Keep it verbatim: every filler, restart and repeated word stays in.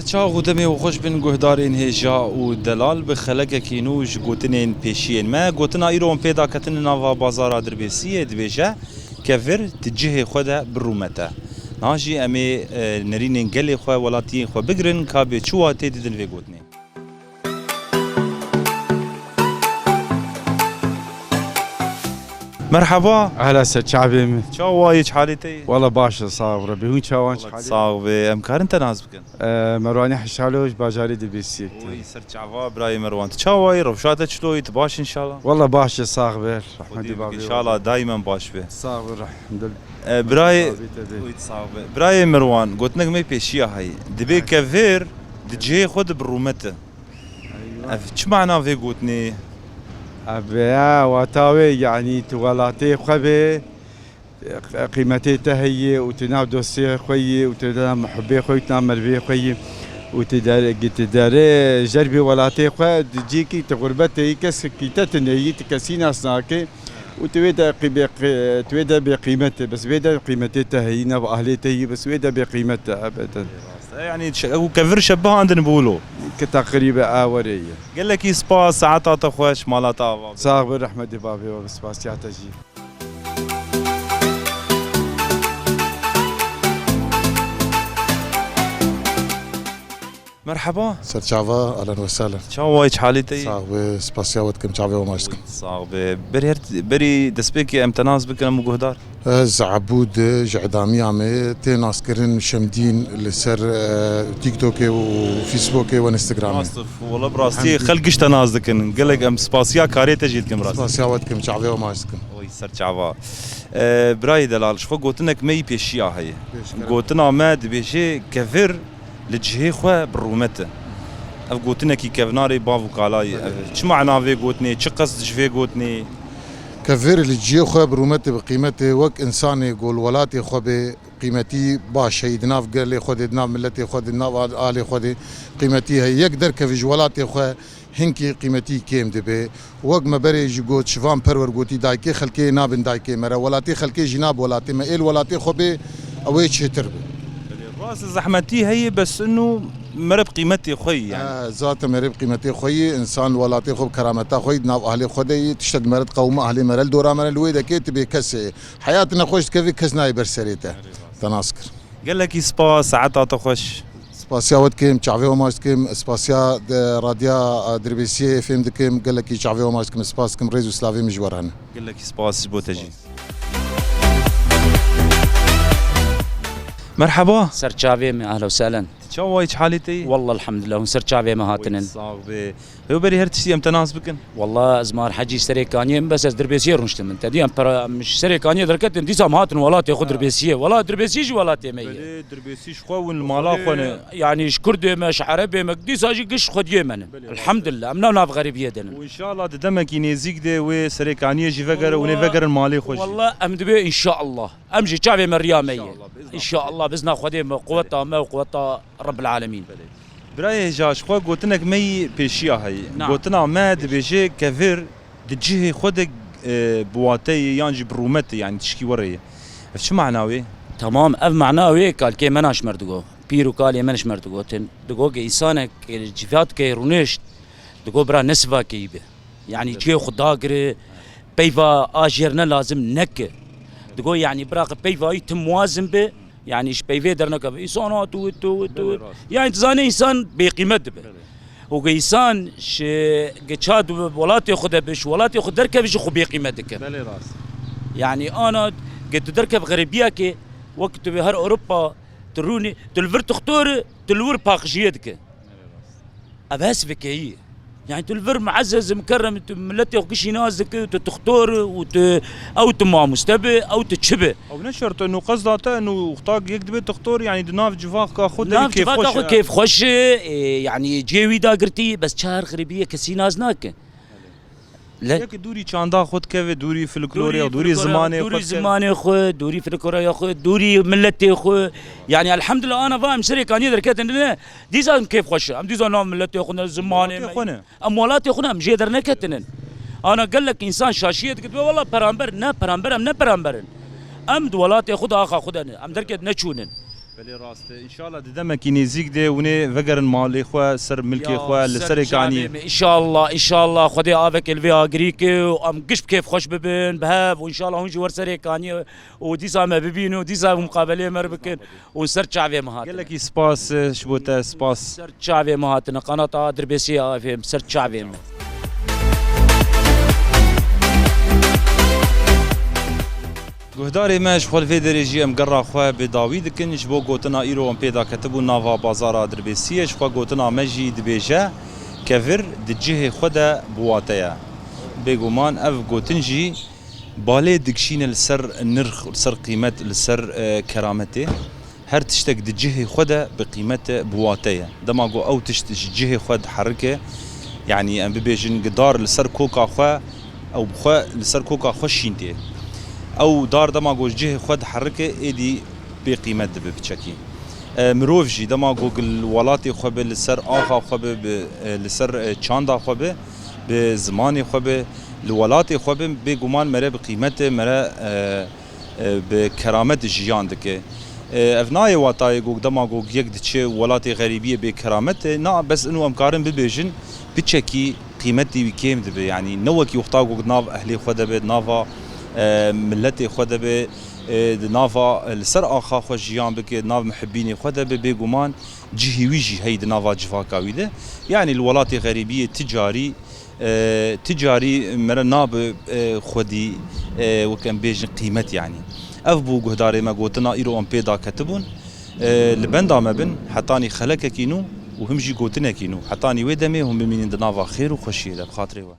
Çax û demê we xweş bin guhdarên hêja û delal, bi xelekekî nû ji gotinên pêşiyên me. Gotina îro em pê daketin li nava bazara Dirbêsiyê dibêje, kevir di cihê xwe de bi rûmet e. Niha jî em ê, e, nerînên gelê xwe, welatiyên xwe bigirin, ka bê çi watê didin vê gotinê. Merhaba. Ehla ser çavê min. Çawa yî, çi halê te yî? Wala baş e, sağ ol Rebî. Hûn çawan, çi halê? Sax be. Em karin te nas bikin? Ee, Merwanî Heşalo ji bajarê Dibêsiyê. Oy, ser çava birayê Merwan. Tu çawa yî? Rewşa te çilo yî? Tu baş inşallah? Wala baş e, sağ be. Rahmetî babê. Xwedî inşallah daimen baş be. Sağ ol, rahmetullah. Ee, birayê, oy, sax be. Birayê Merwan, gotinek me pêşiya heyî. Dibê kevir di cihê xwe de bi rûmet e. Ev çi mana vê gotinê? Ev ya wata wê, yanî tu welatê xwe bê, qîmetê te heye û tu nav dostê xwe yî û tu nav muhibê xwe yî, tu nav merivê xwe yî û tu der-, tu derê jerbê welatê xwe di cîkî tu xurbetê yî, kesekî te tune yî, tu kesî nas nake û tu wê de qî-, bê qî-, tu wê de bêqîmet e, bes wê de qîmetê te heyî, nav ahlê te yî, bes wê de bêqîmet e ebeden. E, yanî çi, ew kevir şebihandin bi wilo. Ki teqrîbe a were ye. Gelekî spas, saeta te xweş, mala te ava be. Sax be, rehmetê bavê we, spasiya te jî. Merhaba. Serçava, ahlen ve sahlen. Çawa yî, çi halê te yî? Sax be, spasiya we dikim, çavê we maç dikim. Sax be. Berî her, berî destpêkê em te nas bikin, em û guhdar. Ez Ebûd, ji Edamiya me, tê naskirin Şemdîn li ser, e, TikTokê û Facebookê û Instagramê. Rast, wala bi rastî xelk giş te nas dikin. Gelek em spasiya karê te jî dikin bi rastî. Spasiya we dikim, çavê we maç dikim. Oy, ser çava. E, birayê delal, ji xwe gotinek me yî pêşiya heye. Pêşkere. Gotina me dibêje kevir li cihê xwe bi rûmet e. Ev gotinekî kevnarê bav û kalayî. Belê. Ev çi mana vê gotinê, çi qest ji vê gotinê? Kevir li cihê xwe bi rûmetê, bi qîmetê, wek însanê ku li welatê xwe bê, qîmetî baş heyî, di nav gelê xwe de, di nav miletê xwe de, di nav al-, alê xwe de qîmetî heyî. Yek derkevî ji welatê xwe hinkî qîmetî kêm dibe. Wek me berê jî got, Şivan Perwer gotî, dayikê xelkê nabin dayikê me re, welatê xelkê jî nab welatê me. Ê li welatê xwe bê, ew ê çêtir be. Rast zehmetî heye, bes inu mere bi qîmetê xwe yî yani. He, zaten mere bi qîmetê xwe yî, însan li welatê xwe bi kerameta xwe yî, di nav ahlê xwe de yî, tiştek mere diqewime ahlê mere li dora mere li wê dekê, tu bê kesê. Heyat nexweş dikevî, kes nayê ber serê te. Te nas kir. Gelekî spas, saeta te xweş. Spasiya we dikim, çavê we maç dikim, spasiya de radya, e, Dirbêsiyê fêm dikim, gelekî çavê we maç dikim, spas dikim, rêz û silavê min ji we re hene. Gelekî spas ji bo te jî. Merhaba. Ser çavê me, ahla û sehlen. Çawa yî, çi halê te yî? Wallah elhamdulillah, hûn ser çavê me hatinin. Sax be. Hêwberî her tiştî em te nas bikin. Wallah ez Mar Hecî Serêkaniyê min, bes ez Dirbêsiyê rûniştim min. Te dî em pera, em ji Serêkaniyê derketin, dîsa em hatin welatê xwe Dirbêsiyê. Wala Dirbêsî jî welatê me ye. Belê, Dirbêsî ji xwe hûn li mala xwe ne. Yanî ji Kurdê me, ji Erebê me, dîsa jî giş xwediyê me ne. Belê, rast. Elhamdulillah, em nav nav xerîbiyê de ne. Û înşallah di demekî nêzîk de wê Serêkaniyê jî vegere û nê vegerin malê xwe jî. Wallah em dibê înşallah. Em jî çavê me riya me ye. Înşallah, bi izna Xwedê. Înşallah, bi izna Xwedê me, quweta me û quweta Rebbil Alemîn. Belê. Birayê hêja, ji xwe gotinek me yî pêşiya heyî. Na. Gotina me dibêje kevir di cihê xwe de, e, bi wate ye yan jî bi rûmet e, yanî tişkî were ye. Ev çi mana wê? Temam, ev mana wê kalkê me na ji me re digo. Pîr û kalê me ji me re digotin. Digo ke însanek, e, civîyat ke rûnişt, digo bira ne sivakeyî be. Yanî cihê xwe dagire, peyva a jêr ne lazim neke. Digo yanî bira ke peyva wî tim wazin be, yanî ji peyvê dernekeve. Îsana tu, tu, tu. Belê, rast. Yanî tu zanî însan bêqîmet dibe. Belê. Û ge însan ji ge ça di welatê xwe de be, ji welatê xwe derkeve jî xwe bêqîmet dike. Belê, rast. Yanî ana ge tu derkev xerîbiyekê, wek tu bê her Ewropa, tu rûnî, tu li vir tuxtor, tu li wir paqijiyê dike. Ev hesvekeyî. Yani tu li vir muezzez, mukerrem, tu miletê xwe gişî nas dike, tu tuxtor û tu, ew tu mamoste be, ew tu çi be. Ew ne şert e, û qesda te, û xwe yek dibe tuxtor, yani di nav civaka xwe de kêfxweş e. Nav civaka xwe kêfxweş e, e, yani cihê wî dagirtî, bes çar xirîbiyê kesî nas nake. Le- Yek dûrî çanda xwe dikeve, dûrî folklorê, dûrî zimanê xwe dikeve. Dûrî zimanê xwe, dûrî folklorê xwe, dûrî miletê xwe. Yani elhamdülillah ana va em Serêkaniyê derketin ne. Dîsa em kêfxweş e. Em dîsa nav miletê xwe ne, zimanê me. Em welatê xwe ne, em jê derneketinin. Ana gelek însan şaşiyê dikit, wela peramber ne, peramber em ne peramber in. Em di welatê xwe de axa xwe de ne. Em derket neçûnin. Belê rast e. Înşallah di demekî nêzîk de hûn ê vegerin malê xwe, ser milkê xwe, li serê kaniyê. Înşallah, înşallah Xwedê avekê li vê agirî ke û em giş bi kêf xweş bibin, bi hev û înşallah hûn jî wer serê kaniyê û dîsa me bibînin û dîsa muqabeleyê me re bikin û ser çavê me hatine. Gelekî spas, e, ji bo te spas. Ser çavê me hatine. Qanata Dirbêsiyê A F M ser çavê me. Guhdarê me, ji xwe li vê derê jî em gerra xwe bi dawî dikin. Ji bo gotina îro em pê daketibûn nava bazara Dirbêsiyê, ji xwe gotina me jî dibêje, kevir di cihê xwe de bi wate ye. Bêguman ev gotin jî balê dikişîne li ser nirx, li ser qîmet, li ser, e, kerametê. Her tiştek di cihê xwe de bi qîmet e, bi wate ye. Dema ku ew tişt ji cihê xwe diherike, yanî em bibêjin gi dar li ser koka xwe, ew bi xwe li ser koka xwe şîn tê. Ew dar dema ku ji cihê xwe diherike, êdî bê qîmet dibe biçekî. E, mirov jî dema ku li welatê xwe be, li ser axa xwe be, bi, e, li ser, e, çanda xwe be, bi zimanê xwe be, li welatê xwe be, bêguman mere bi qîmet e, mere, e, e, bi keramet jiyan dike. E, ev nayê watayê ku dema ku yek diçe welatê xerîbiyê bê keramet e. Na, bes ino em karin bibêjin, piçekî qîmetî wî kêm dibe. Yanî ne wekî wexta ku di nav ehlê xwe de be, di nava, e, miletê xwe de be, e, di nava, e, li ser axa xwe jiyan bike, di nav muhibînê xwe de be, bêguman cihî wî jî heyî di nava civaka wî de. Yanî li welatê xerîbiyê ti carî E, ti carî mere nabe, e, xwedî, e, wek em bêjin qîmet yanî. Ev bû guhdarê me gotina îro em pê daketibûn. E, li benda me bin, hetanî xelekekî nû û him jî gotinekî nû. Hetanî wê demê hûn bimînin di nava xêr û xweşiyê de, bi xatirê we.